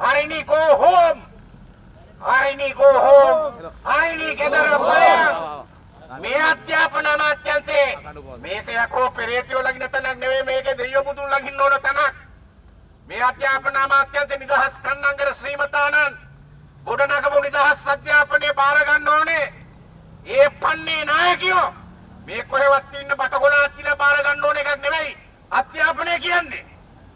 Harini go home. Harini go home. Harini ගෙදර ඵලයන්. මේ අධ්‍යාපන අමාත්‍යංශේ මේක යකෝ පෙරේතයෝ ළඟින තැනක් නෙවෙයි, මේක දෙයියෝ බුදුන් ළඟින් ඕන තැනක්. මේ අධ්‍යාපන අමාත්‍යංශේ නිදහස් කන්නංගර ශ්‍රීමතානන් ගොඩනගපු නිදහස් අධ්‍යාපනය බාර ගන්න ඕනේ. ඒ පන්නේ නායකයෝ මේ කොහෙවත් ඉන්න බටගොලා අත්තිලා බාර ගන්න ඕන එකක් නෙවෙයි අධ්‍යාපනය කියන්නේ.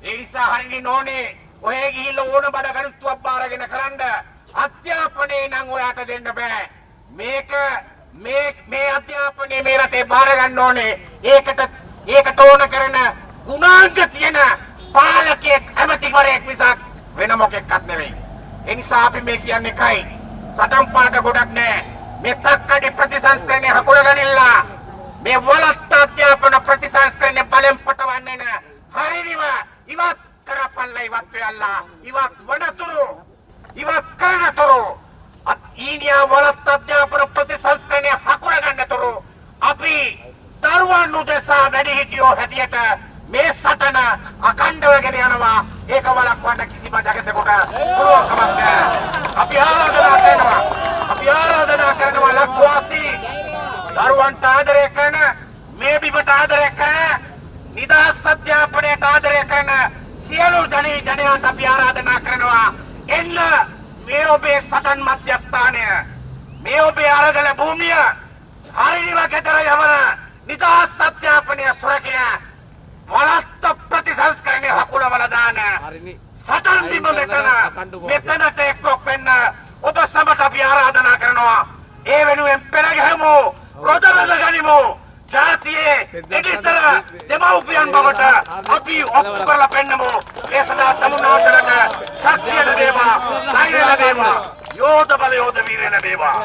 ඒ නිසා හරිනි නෝනේ ඔය ගිහිල්ලා ඕන බඩ කඩුත්තුවක් බාරගෙන කරන්න අධ්‍යාපනය නම් ඔයාට දෙන්න බෑ. මේක මේ මේ අධ්‍යාපනය මේ රටේ බාර ගන්න ඕනේ. ඒකට ඕන කරන ගුණාංග තියෙන පාලකයෙක් ඇමතිවරයෙක් මිසක් වෙන මොකෙක්වත් නෙවෙයි. ඒ නිසා අපි මේ කියන්නේ එකයි. සටන් පාට ගොඩක් නෑ. මේ තක්කඩි ප්‍රතිසංස්කරණය හකුලගනින්න මේ වලත්ත අධ්‍යාපන ප්‍රතිසංස්කරණය බලෙන් පටවන්නේ නෑ. හරිනිව ඉවත් කරපල්ලා, ඉවත් වෙලා, ඉවත් වනතුරු, ඉවත් කරනතුරු, ඊනියා වලත් අධ්‍යාපන ප්‍රතිසංස්කරණය හකුල ගන්නතුරු අපි දරුවන් උදෙසා වැඩිහිටියෝ හැටියට මේ සටන අඛණ්ඩව ගෙන යනවා. ඒක වළක්වන්න කිසිම ජගතෙකුට පුළුවන් කමක් නෑ. අපි ආරාධනා කරනවා. අපි ආරාධනා කරනවා ලක්වාසී දරුවන්ට ආදරය කරන, මේ බිමට ආදරය කරන, නිදහස් අධ්‍යාපනයට ආදරය කරන සියලු ජනී ජනයාට අපි ආරාධනා කරනවා, එන්න මේ ඔබේ සටන් මධ්‍යස්ථානය, මේ ඔබේ අරගල භූමිය, හරිනිව ගෙදර යවන නිදහස් අධ්‍යාපනය සුරකින වලත්ත ප්‍රතිසංස්කරණය හකුලවල දාන සටන් බිම මෙතන මෙතනට එක්ලොක් වෙන්න ඔබ සමට අපි ආරාධනා කරනවා. ඒ වෙනුවෙන් පෙළ ගැහමු, රොද බැඳ ගනිමු. ජාතියේ දෙගිතර දෙමව්පියන් බවට අපි ඔප්පු කරලා පෙන්නමු. ඒ සඳහා තමුන්නාන්සේලාට ශක්තිය ලැබේවා, ධෛර්යය ලැබේවා, යෝධ බල යෝධ වීරිය ලැබේවා.